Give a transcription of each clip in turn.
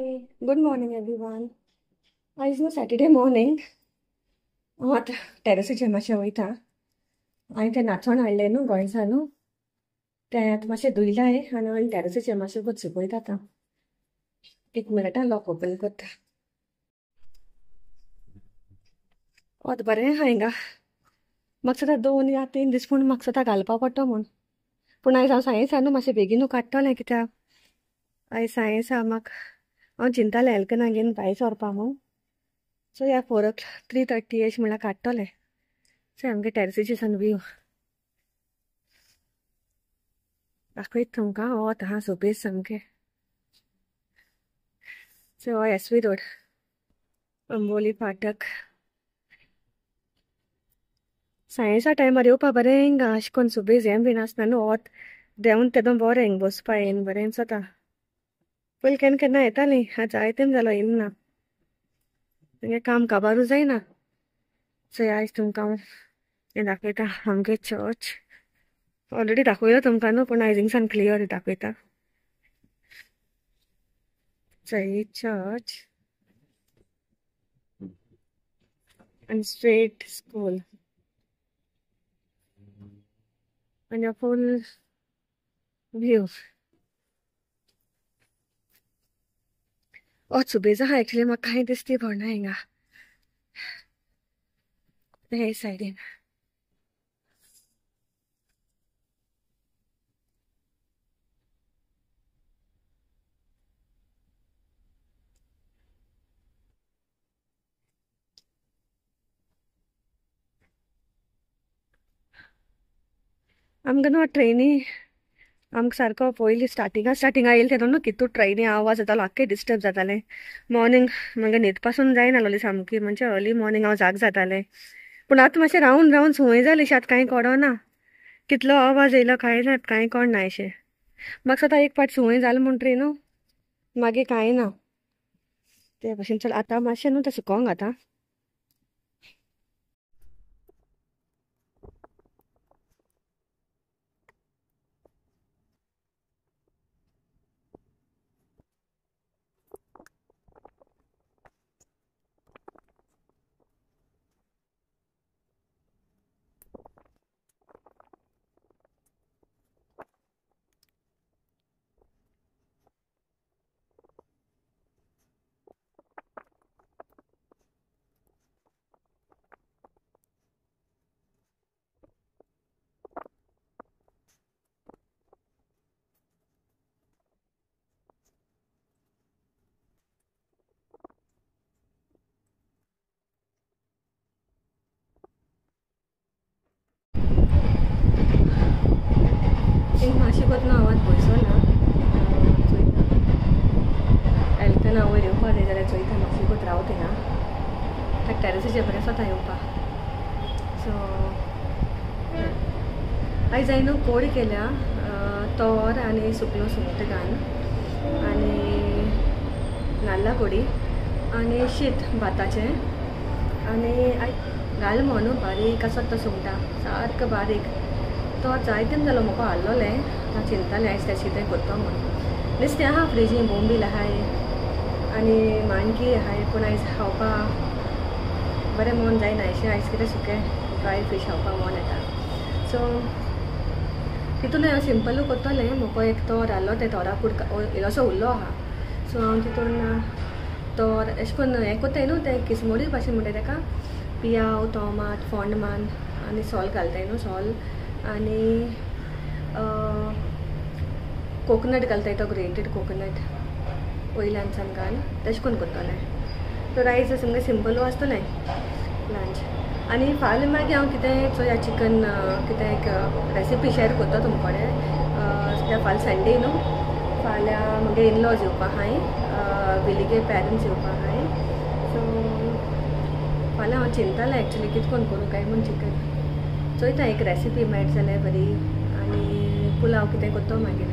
Hi, good morning everyone. आयज न्हू Saturday morning. हांव आतां टॅरसीचेर मातशें वयता. हांवें तें नाचोण हाडलें न्हू गोंयसान न्हू, तें आतां मातशें धुयलां आनी हांवें टॅरसीचेर मातशें कोत सुकयता आतां. एक मिनट लॉक ओपन करता. वत बरें आहा हिंगा. म्हाका सदां 2 या 3 दीस पूण म्हाका सदां घालपा पडटा म्हूण. पूण आयज हांव सायन्स न्हू मातशें बेगीनू काडटलें कित्याक आयज सायन्स आहा. म्हाका हांव चिंतालें एल्कना घेवन भायर सरपा म्हूण. सो ह्या 4 o'clock 3:30 अशें म्हणल्यार काडटलें. सो आमगे टॅरसीचे सान व्यू दाखयता तुमकां. वत आहा सोबीत सामकें. सो हो एस वी रोड, अंबोली फाटक. सायन्सा टायमार येवपा बरें हिंगा अशें करून सुबेज हें बीन आसना न्हू. वत देंवन तेदो बरें हिंगा बसपा येन बरें जाता. पयलीं केन्ना केन्ना येतालीं, आतां जायतेम जालो येयना. तुमगें काम काबारूय जायना. सो आयज तुमकां हें दाखयता आमगे चर्च. ऑलरेडी दाखयलो तुमकां न्हू, पूण आयज हिंगसान क्लियर दाखयता. सो ही चर्च आनी स्ट्रेट स्कूल आनी फूल व्यू. सुबेज आहा एक्चुली. म्हाका कांय दिसती पडना हिंगा हे सायडीन. आमकां न्हू ट्रेनी आमकां सारको पयलीं स्टार्टिंगा स्टार्टिंगा येयले तेन्ना न्हू कितू ट्रेनी आवाज येतालो, आख्खें डिस्टर्ब जातालें. मॉर्निंग मागीर न्हीद पासून जायनासली सामकी, म्हणजे अर्ली मॉर्निंग हांव जाग जातालें. पूण आतां मातशें रावन रावन संवय जाली अशें, आतां कांय कळना कितलो आवाज येयलो कांय ना, कांय कळना अशें. म्हाका सदां एक पाट संवय जाली म्हणटरी न्हू मागीर कांय ना. ते भशेन चल आतां मातशें न्हू तें सुकोंक आतां. मातशें कोतना आवाज पयसो ना चोयता. एल्कना वयर येवपा जाय जाल्यार चोयता मातशें कोत रावता हिंगा. टॅरसीचेर बरें जाता येवपा. सो आयज हांवें न्हू कोडी केल्या, तोर आनी सुकलो सुंगटां घालून आनी नाल्ला कोडी आनी शीत भाताचें. आनी घाल न्हू बारीक आसत तो सुंगटां सारको बारीक. तो जायतेम जालो म्हाका हाडलोलें. हांव चिंतालें आयज तें कितें करता म्हूण. नुस्तें आहा फ्रिजीन, बोंबील आहाय आनी माणकी आहाय, पूण आयज खावपा बरें मन जायना अशें. आयज कितें सुकें ड्राय फीश खावपा मन येता. सो तितून हांव सिंपलू करतलें. म्हाका एक तोर हाडलो, तें तोरा कुडका इल्लोसो उरलो आहा. सो हांव तितून तोर अशें करून हें करताय न्हू, तें किसमोरी भाशेन म्हणटा तेका. पियाव, टोमाट, फोंड मान आनी सोल घालताय न्हू, सोल आनी कोकोनट घालताय, तो ग्रेटेड कोकोनट वयल्यान सान घाल तशें करून करतलें. सो रायस सामकें सिंपलू आसतलें लंच. आनी फाल्यां मागीर हांव कितें चोया चिकन कितें एक रेसिपी शेअर करता तुमचे कडेन. कित्याक फाल्यां संडे न्हू, फाल्यां म्हगे इनलॉज येवपा आहाय, विलीगे पेरंट्स येवपा आहाय. सो फाल्यां हांव चिंतालें एक्चुली कितें करून करूं काय म्हूण चिकन. चोयता एक रेसिपी मेळट जाल्यार बरी आनी पुलाव कितें करता मागीर.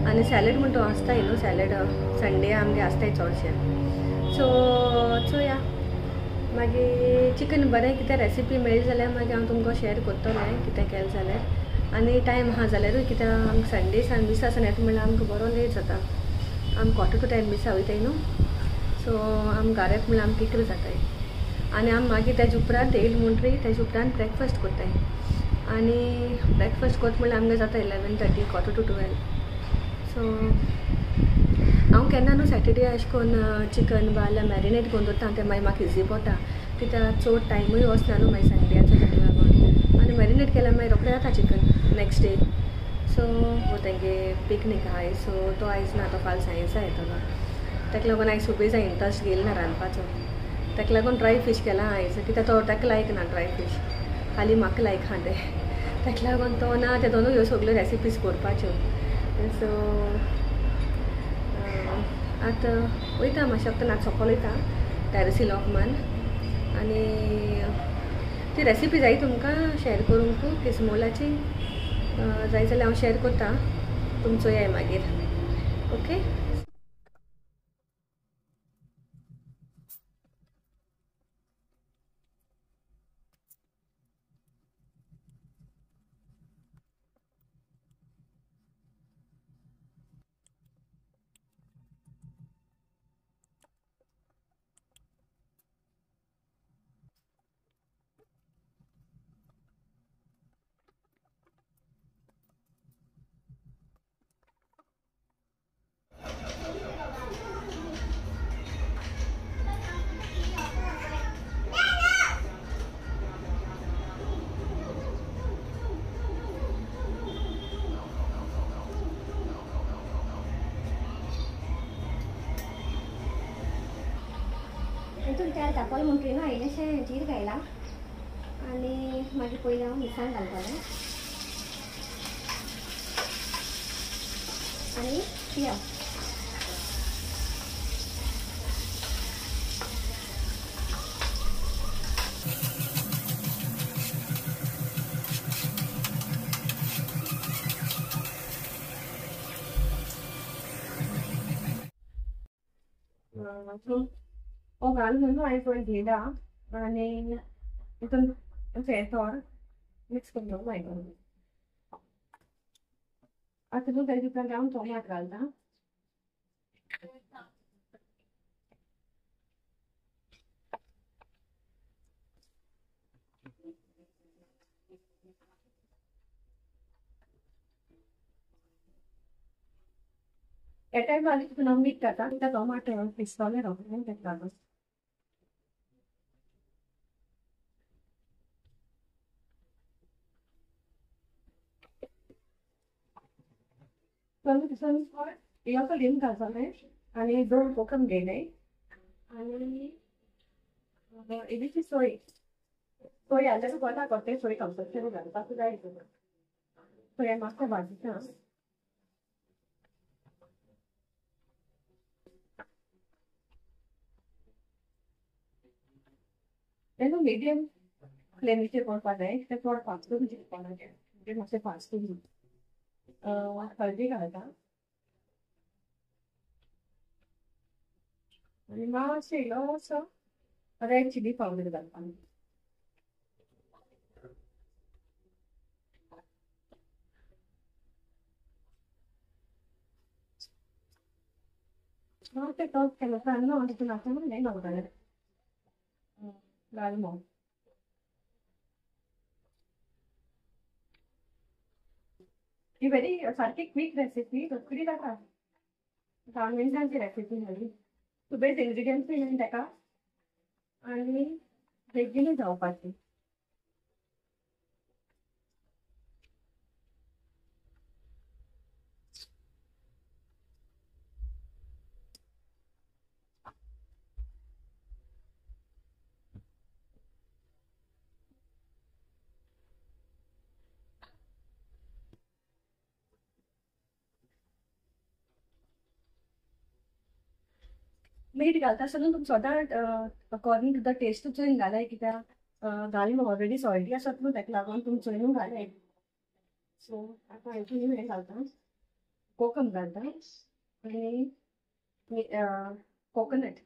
आनी सॅलड म्हण तो आसताय न्हू, सॅलड संडे आमगे आसताय चडशें. सो चोया मागीर चिकन बरें कितें रेसिपी मेळ्ळी जाल्यार मागीर हांव तुमकां शेअर करतलें कितें केलें जाल्यार. आनी टायम आहा जाल्यारूय कित्याक आमकां संडे सान मिसासान येता म्हणल्यार आमकां बरो लेट जाता. आम 9:45 मिसा वयताय न्हू, सो आम घराक म्हणल्यार आमकां 11 जाताय. आनी आम मागीर तेजे उपरांत येयले म्हणटरी तेजे उपरांत ब्रेकफास्ट करताय आनी ब्रेकफास्ट करता म्हणल्यार आमकां जाता 11:30, 11:45. सो हांव केन्ना न्हू सॅटर्डे अशें करून चिकन बाल्या मॅरिनेट करून दवरता, तें मागीर म्हाका इजी पडटा कित्याक चड टायमूय वचना न्हू मागीर संडेचो ताका लागून. आनी मॅरिनेट केल्यार मागीर रोखडें जाता चिकन नेक्स्ट डे. सो तेंगे पिकनीक आहाय, सो तो आयज ना, तो फाल्यां सायन्सा येतलो, ताका लागून आयज सुबेज इंट्रस्ट घेयला ना रांदपाचो. ताका लागून ड्राय फीश केला आयज कित्याक तो ताका लायक ना ड्राय फीश, खाली म्हाका लायक आहा तें, ताका लागून तो ना ते दोनूय ह्यो सगल्यो रेसिपीज करपाच्यो. सो आतां वयता मातशें फक्त नाच सकयल वयता टॅरसी लोकमान आनी ती रेसिपी जाय तुमकां शेअर करूंक किस्मोलाची जाय जाल्यार हांव शेअर करता, तुमचो याय मागीर. ओके, हितून तेल तापल म्हणटरी न्हू इल्लेशें जीर घायलां आनी मागीर पयलीं हांव मिरसांग घालतलें आनी पियाव. हो घालून न्हू हांवें पळय घेयला आनी हितून तोर मिक्स करून मागीर आतां न्हू तेजे उपरांत हांव टोमाट घालता. हे टायमार तितून मीठ जाता कित्याक टोमाट पिसतले रोखडें ताका लागून. इल्लोसो लिंब घालतलें आनी 2 कोकम घेयले आनी इल्लीशी सोय, सोय घातल्यार कोता कोत्ते सोय कंपल्सरी घालपाक जाय. सोय मातशें भाजता. तेन्ना मिडियम फ्लेमीचेर करपा जाय, तें चड फास्ट शिजपाक जाय, म्हणजे मातशें फास्ट. हळदी घालता आनी मातशें इल्लोसो रेड चिली पावडर घालता. मातशें टॉप केलें न्हू तितून आतां हें घालतलें गालमो. ही वेरी सारकी क्वीक रेसिपी, रोखडी जाता, 10 मिनटांची रेसिपी जाली. सुबेज इन्ग्रिडियंट्स बी न्हय ताका आनी बेगीनूय जावपाची. मीठ घालता आसतना तुमी सदांच अकॉर्डिंग टू the test चोयन घालाय, कित्याक घालून ऑलरेडी सॉल्टी आसत न्हू, ताका लागून तुमी चोयनूय घालाय. सो आतां हितून हें घालता, कोकम घालता आनी कोकोनट.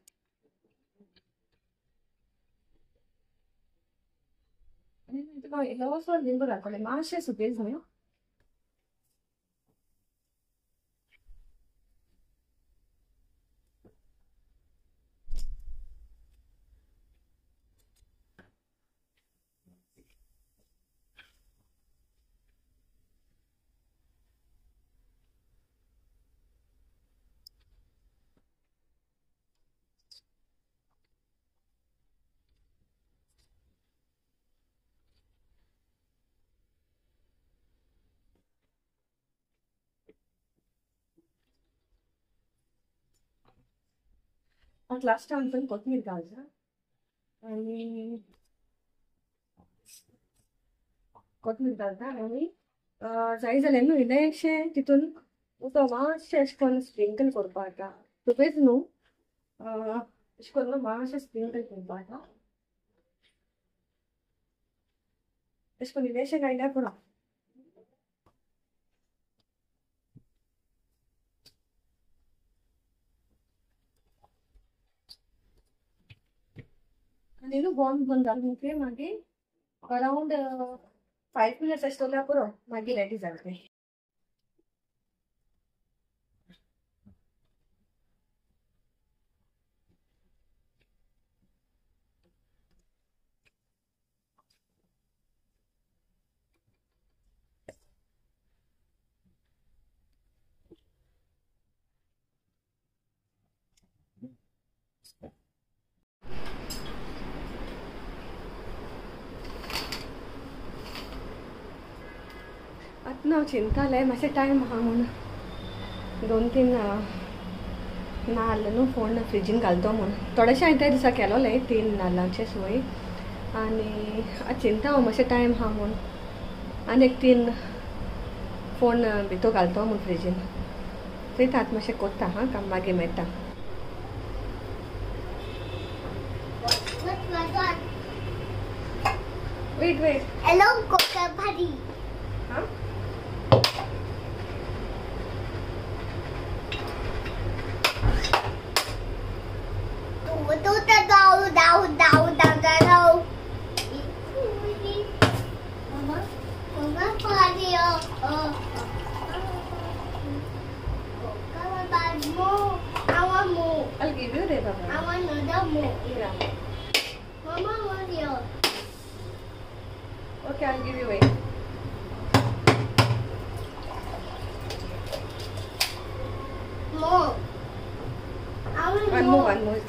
आनी तुका इल्लोसो लिंबू घालतलें, मातशें सुबेज न्हू. लास्टान पण कोथमीर घालता आनी कोथमीर घालता आनी जाय जाल्यार न्हू इल्लेंशें तितून उदक मातशें अशें करून स्प्रिंकल करपाक जाता, तुवेंच न्हू अशें करून मातशें स्प्रिंकल करपाक जाता, अशें करून इल्लेंशें घायल्यार पुरो. आनी न्हू बॉम बंद जालें म्हणटकीर मागीर अरावंड 5 मिनट्स अशें दवरल्यार पुरो, मागीर रेडी जालें तें. आतां हांव चिंतालें मातशें टायम आहा म्हूण 2-3 नाल्ल न्हू फोण फ्रिजीन घालतो म्हूण. थोडेशें हांवें त्या दिसा केलोलें 3 नाल्लांचें सोय, आनी आतां चिंता हांव मातशें टायम आहा म्हूण आनी एक 3 फोण भितर घालतो म्हूण फ्रिजीन. चोयता आतां मातशें कोत्ता हां काम, मागीर मेळटा. Wait wait. Hello कोका भाजी. हां I'll give you the Baba. I want another more. Yeah. Mama want you. Okay, I'll give you it. More. I want one more. One more.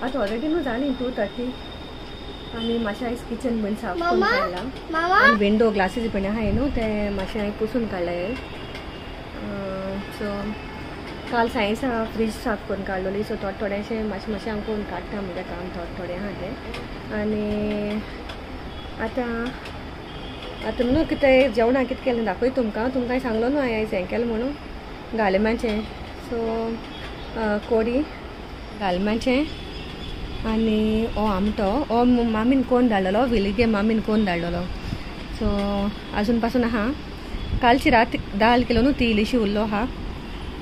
आतां ऑलरेडी न्हू जाली 2:30 आनी मातशें आयज किचन बीन साफ करून काडलां आनी विंडो ग्लासीस बीन आहाय न्हू ते मातशें हांवें पुसून काडले. सो काल सायन्सा फ्रीज साफ करून काडलोली, सो थोडे थोडेशें मातशें मातशें हांव करून काडटा म्हजें काम थोडे थोडें आहा तें. आनी आतां आतां न्हू कितें जेवणां कितें केलें दाखय तुमकां. तुमकां सांगलो न्हू हांवें आयज हें केलें म्हणून गालम्याचें. सो कोडी गालम्याचें आनी हो आमटो हो मामीन कोण धाडलेलो, विलिगे मामीन कोण धाडलेलो. सो आजून पासून आहा. कालची रात दाल केलो न्हू ती इल्लीशी उरलो आहा.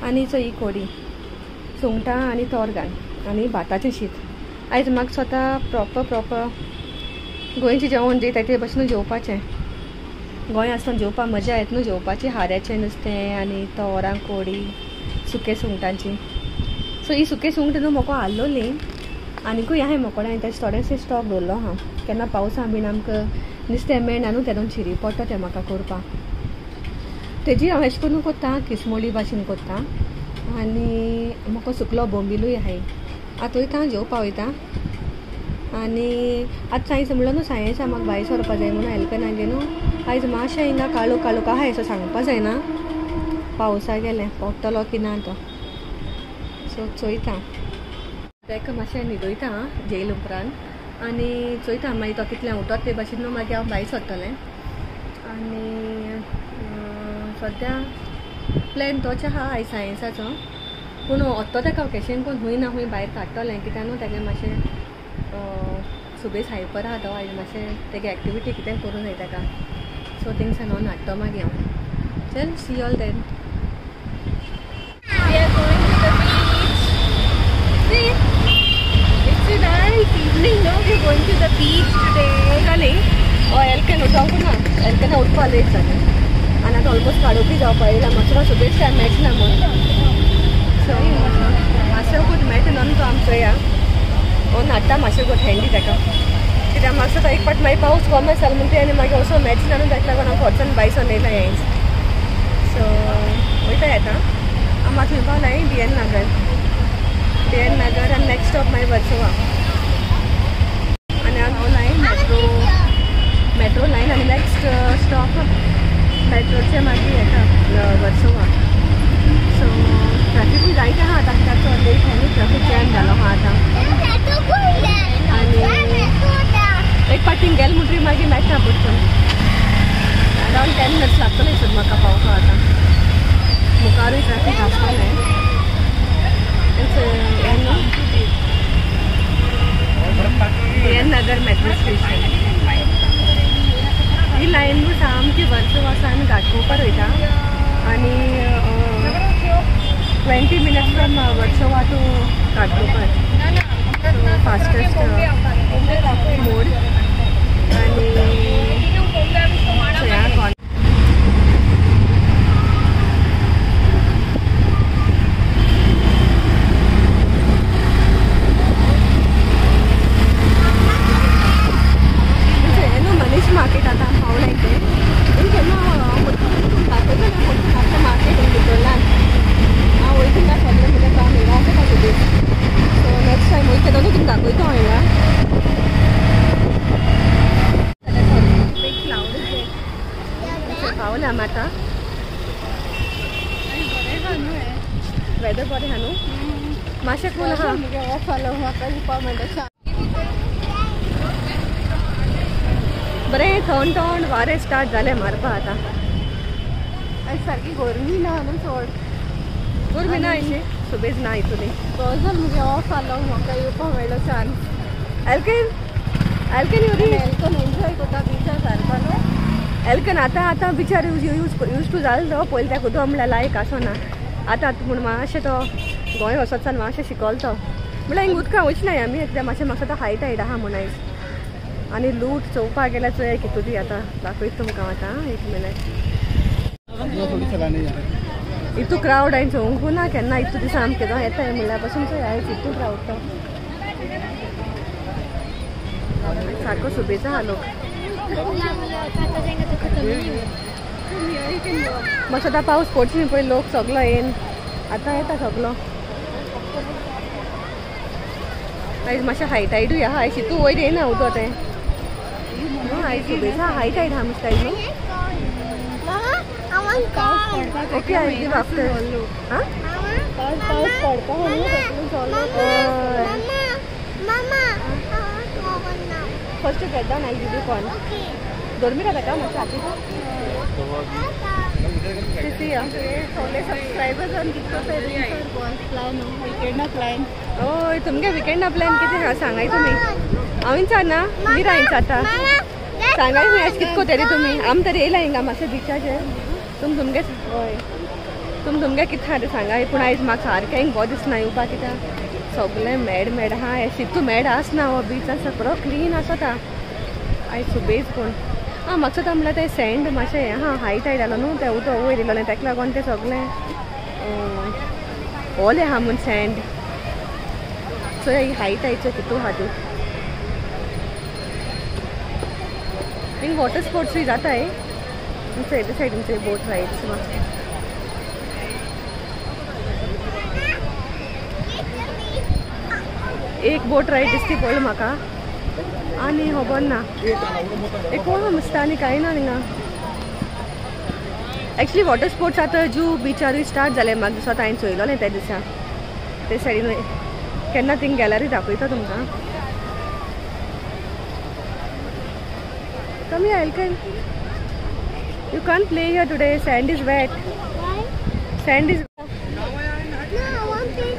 आनी सो ही कोडी सुंगटां आनी तोर घाल आनी भाताचें शीत. आयज म्हाका स्वता प्रॉपर प्रॉपर गोंयचें जेवण जेयता ते भशेन जेवपाचें. गोंय आसतना जेवपाक मजा येता न्हू जेवपाची, हाऱ्याचें नुस्तें आनी तोरां कोडी सुके सुंगटांची. सो ही सुके सुंगट न्हू म्हाका आहलोली आनीकूय आहाय मोकोडा हांवें तेजे थोडेशें स्टॉक दवरलो आहा. केन्ना पावसा बीन आमकां नुस्तें मेळना न्हू तेदोन शिरी पडटा तें म्हाका करपाक. तेजी हांव अशें करून कोत्ता किसमोळी भाशेन कोत्ता. आनी म्हाका सुकलो बोंबिलूय आहाय. आतां वयता जेवपा वयता. आनी आतां सायन्स म्हणलो न्हू सायन्सा म्हाका भायर सरपा जाय म्हणून हेल्पनागे न्हू आयज मातशें हिंगा काळोख काळोख आहाय असो सांगपा जायना, पावसा गेलें पडटलो की ना तो. सो चोयता ताका मातशें न्हिदयता जेयल उपरांत आनी चोयता मागीर तो कितलें उठत ते भाशेन न्हू मागीर हांव भायर सरतलें. आनी सद्या प्लॅन तोच आहा आयज सायन्साचो, पूण वत्तो ताका केशेन कोण खूंय ना खूंय भायर काडटलें कित्याक न्हू तेगे मातशें सुबेज हायपर आहा तो आयज मातशें तेगे एक्टिविटी कितें करूं जाय ताका. सो थिंगसान हांव हाडटो मागीर हांव. चल see all then. We are going to the beach. See, it's a nice evening, no? We are going to the beach today. जालें हय एलकेन उठोवंक ना, एलकेन उठपा लेट जालें आनी आतां ऑलमोस्ट काडोवपी जावपा येयला. मातसो सुबेज टायम मेळचना म्हूण. सो मातसो खूब मेळटा न्हू तो आमचो या हो नाडटा मातशें गोट हँडी ताका कित्याक मातसो तो एक पाट मागीर पावस कमी जालो म्हणटा आनी मागीर असो मेळचना न्हू ताका लागून हांव वचून बायसोन येयला हें. सो वयता येता हांव मातशें पावलां डी एन नगर, डी एन नगर आनी नेक्स्ट स्टॉप मागीर वर्सोवा. आनी हांव लायन मेट्रो, मेट्रो लायन आनी नेक्स्ट स्टॉप मेट्रोचे मागीर येता वर्सोवा. सो ट्रॅफिकूय जायते आहा आतां कित्याक चड लेट न्हू, ट्रॅफीक जॅम जालो आहा आतां. आनी एक पाटी गेल म्हणटरी मागीर मेळटा परतून. अरावंड 10 मिनट्स लागतले सुद्दां म्हाका पावपाक आतां. मुखारूय ट्रॅफीक आसतलें. D N Nagar metro station. ही लायन सामकी वर्सोवा सावन घाटकोपर वयता आनी 20 minutes from Versova to Ghatkopar. So fastest mode. आनी मनीष मार्केट आतां पावलाय तें केन्ना दाखयता मार्केट भितरल्यान हांव वयता ना सगळें म्हजें काम हिंगा आसा तुजें. सो नेक्स्ट टायम वयता तेन्ना तुमकां दाखयता हांव हिंगा. पावला आमी आतां. वेदर बरें आहा न्हू, मातशें कूल आहा. बरें थंड थंड वारें स्टार्ट जालें मारपा आतां. सारकी गरमी ना न्हू चड, गरमी ना अशी सुबेज ना हितून. बरो जालो मुगे ऑफ आलो म्हाका येवपाक मेळ्ळो चान्स. एलकेन एलकेन युरी एलकन एन्जॉय करता बिचार सारको न्हू. एलकेन आतां आतां बिचार यूज टू जालो तो पयलीं ताका उदक म्हणल्यार लायक आसना आतां पूण मातशें तो गोंय वचत सान मातशें शिकलो तो म्हणल्यार हिंग उदकां वचनाय आमी कित्याक मातशें म्हाका तो हाय टायड आहा म्हूण आयज. आनी लूट चोवपाक गेल्यार चोया कितू ती आतां दाखयता तुमकां आतां. एक मिनट. इतू क्रावड हांवें चोवंक ना केन्ना इतू दिसा आमकां केदो येता म्हणल्यार पासून चोय आयज इतू क्रावड तो सारको सुबेज आहा लोक. मातसो आतां पावस पडचो न्ही पळय लोक सगलो येन आतां येता सगलो. आयज मातशें हाय टायडूय आहा, आयज इतू वयर येना उदक तें. आयज सुबेज आहा, हाय टायड आहा मुस्ता न्हू. Okay, I give after. Huh? Mama, I want corn now. First you get down, I'll give you corn. Okay. Dormi ra taka macha aati ko. See ya. थोडे सबस्क्रायबर्स आणि कितको प्लॅन विकेंड ना plan. ओय तुमगे weekend ना plan कितें आहा सांगाय तुमी. हांवें ना मीरा हांवें जाता सांगाय खंय आयज कितको तरी तुमी आम तरी येयला हिंगा मातशें बिचाचेर. तुम तुमगे हय तुम तुमगे कितें आहा तें सांगाय. पूण आयज म्हाका सारकें हिंग बरो दिसना येवपाक कित्याक सगळें मॅड मॅड आहा. सितू मॅड आसना हो बीच सगळो क्लीन आसता आयज सुबेज. पूण आं म्हाका सुद्दां म्हणल्यार तें सँड मातशें हें आहा, हाय टायड जालो न्हू तें उदक वयर येयलें ताका लागून तें सगळें ओलें आहा म्हूण सँड. सो ही हाय टायडचो कितू आहा ती. हिंग वॉटर स्पोर्ट्सूय जाताय हेजे सायडीन बोट रायड्स. एक बोट रायड दिसती पडली म्हाका आनी खबर ना एक कोण मस्त आनी कांय ना हिंगा. एक्चुली वॉटर स्पोर्ट्स आतां जू बिचारूय स्टार्ट जाले म्हाका दिसता हांवें चोयलोलें त्या दिसा ते सायडीन. केन्ना थिंग गेल्यारूय दाखयता तुमकां. Come here, Elkin. You can't play here today. Sand is wet. Why? Sand is. No, I want to play.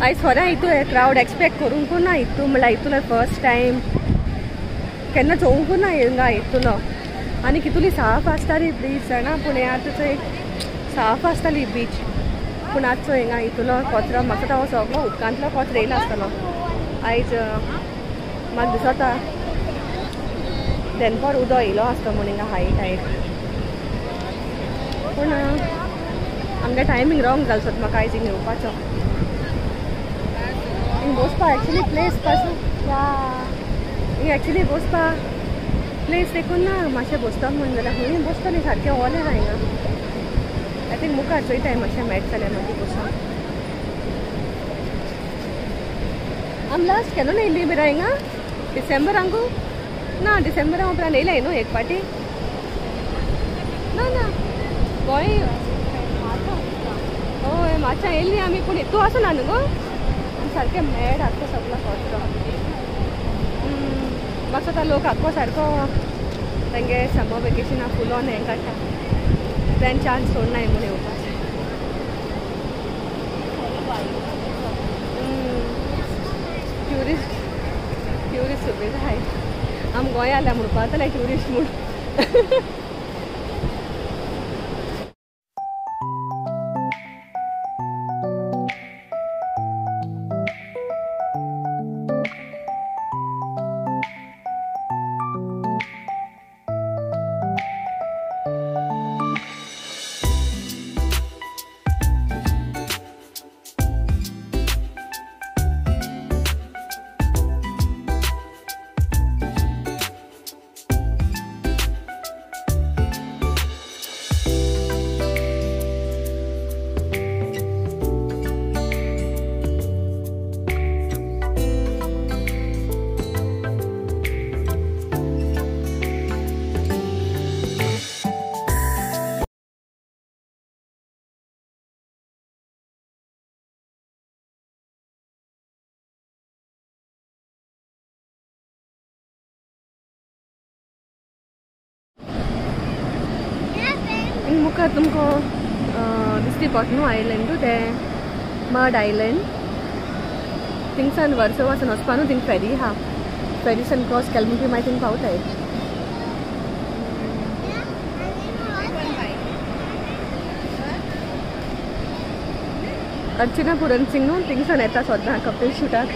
आयज खरें हितू क्रावड एक्सपेक्ट करूंक ना हितू म्हणल्यार हितूलो फर्स्ट टायम केन्ना चोवंक ना हिंगा हितूलो. आनी कितुली साफ आसताली बीच जाणा, पूण हें आतां चोय साफ आसताली बीच, पूण आतां चोय हिंगा हितूलो कचरो म्हाका तो सगळो उदकांतलो कचरो येयला आसतलो. आयज म्हाका दिसता दनपार उदक येयलो आसतो म्हूण हिंगा हाय टायड, पूण आमगे टायमींग रॉंग जालो सोद म्हाका आयज हिंगा येवपाचो. हिंगा बसपा एक्चुली प्लेस पासून हिंगा एक्चुली बसपा प्लेस देखून ना मातशें बसता म्हूण जाल्यार खंय बसता न्ही, सारकें ओलें आहा हिंगा. I think मुखार चोयताय मातशें मेळटा जाल्यार मागीर बसून. आमी लास्ट केन्ना येयल्ली बिरा हिंगा डिसेंबरांकू ना, डिसेंबरा उपरांत येयलाय न्हू एक पाटी. ना ना गोंय हय मातशें येयल्ली आमी, पूण तूं आसना न्हू गो सारकें मॅड आख्खो सगलो कचरो. म्हाका आतां लोक आख्खो सारको तेंगे समर वेकेशना फुलोन हें काडटा, तें चान्स सोडनाय म्हूण येवपाचें. ट्युरिस्ट ट्युरिस्ट सुबेज आहाय आम गोंया आल्या म्हणपा जाल्यार ट्युरिस्ट म्हूण. मुखार तुमकां दिसती पडटा न्हू आयलंडू, तें मड आयलंड. थिंगसान वर्सोवा वचपा न्हू, थिंग फेरी आहा, फेरीसान क्रॉस केलें म्हणटकीर मागीर थिंग पावताय. अर्चना पुरण सिंग न्हू थिंगसान येता सद्दां कपील शुटाक.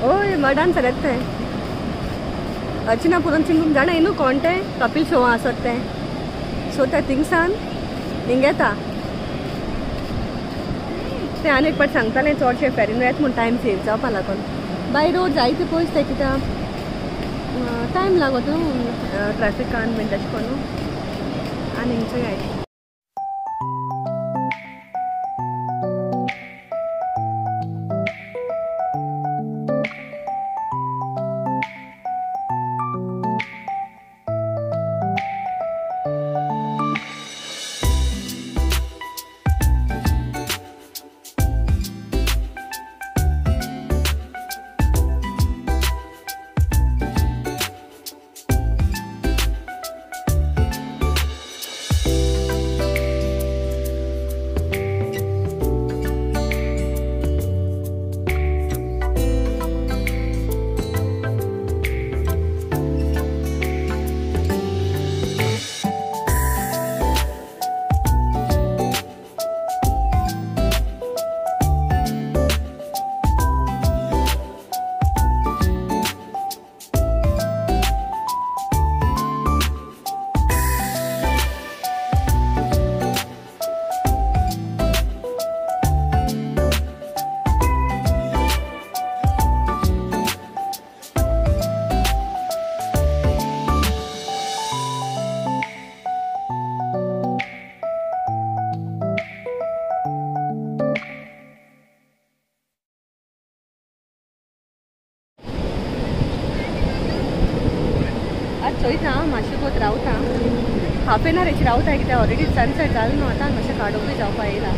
हय मडान सर येता तें. अर्चना पुरण सिंग जाणा न्हू कोण तें, कपील शोआ आसत तें. सो तें थिंगसान हिंग येता तें. आनी एक पाट सांगतालें चडशें फेरीन येता म्हूण टायम सेव जावपा लागून. बाय रोड जायते पयस तें कित्याक टायम लागत न्हू ट्रॅफिकान बीन तशें करून. आनी हिंगचो आयज चोयता मातशें कोत रावता, हाफ एन आवर रावता कित्याक ऑलरेडी सनसेट जालें न्हू आतां मातशें काडूंकूय जावपा येयला.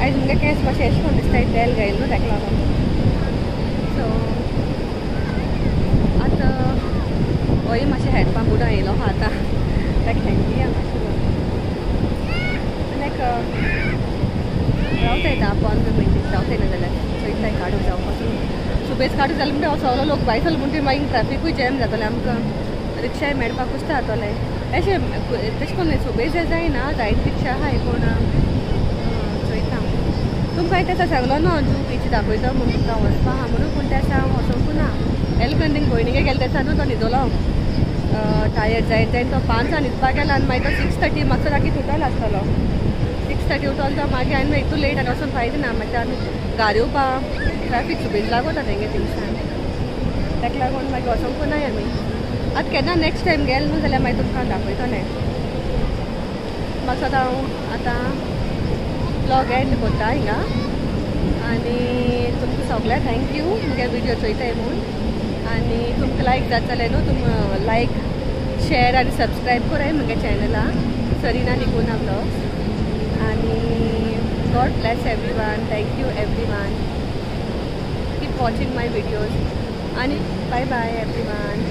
आयज मुगे केंस मातशें एशें कोन्न दिसता तेल घायल न्हू तेका लागून. सो आतां होय मातशें हेडपा मुडां येयलो आहा आतां ताका हँगी मातशें. आनी एक रावताय 10-15 मिनट रावताय ना जाल्यार चोयताय काडूंक जावपासून सुबेज काडूंक जालें म्हणटा सगलो लोक भायर सरलो म्हणटकीर मागीर ट्राफिकूय जॅम जातलें आमकां रिक्षाय मेळपाक कुस्ता जातलें. अशें तशें करून सुबेज जायना जायत रिक्षा आहाय पूण चोयता तुमकां तें सांगलो न्हू जू बीच दाखयता म्हूण तुमकां वचपा आहा म्हणून पूण त्या दिसा हांव वचोंकू ना. एलकंदींग भयणीगे गेले तेसा न्हू तो न्हिदलो टायर्ड जायत जायत तो 5 न्हिदपाक गेलो आनी मागीर तो 6:30 मातसो लागीं उठलो आसतलो. 6:30 उठलो तो मागीर आनी इतू लेट आनी वचून फायदो ना मागीर आमी घार येवपा ट्राफीक सुबेज लागोता तेंगे थिंगसान ताका लागून मागीर वचोंकू नाय आमी. आतां केन्ना नेक्स्ट टायम गेले न्हू जाल्यार मागीर तुमकां दाखयतलें. मातसो आतां हांव आतां ब्लॉग एंड करता हिंगा आनी तुमकां सगळ्यांक thank you मुगे विडियो चोयताय म्हूण. आनी तुमकां लायक जाता जाल्यार न्हू तुम लायक शेर आनी सबस्क्रायब कराय मुगे चॅनला सरीना डिकुन्हा ब्लॉग्स. आनी God bless everyone. Thank you everyone. Keep watching my videos. आनी बाय बाय एवरीवन.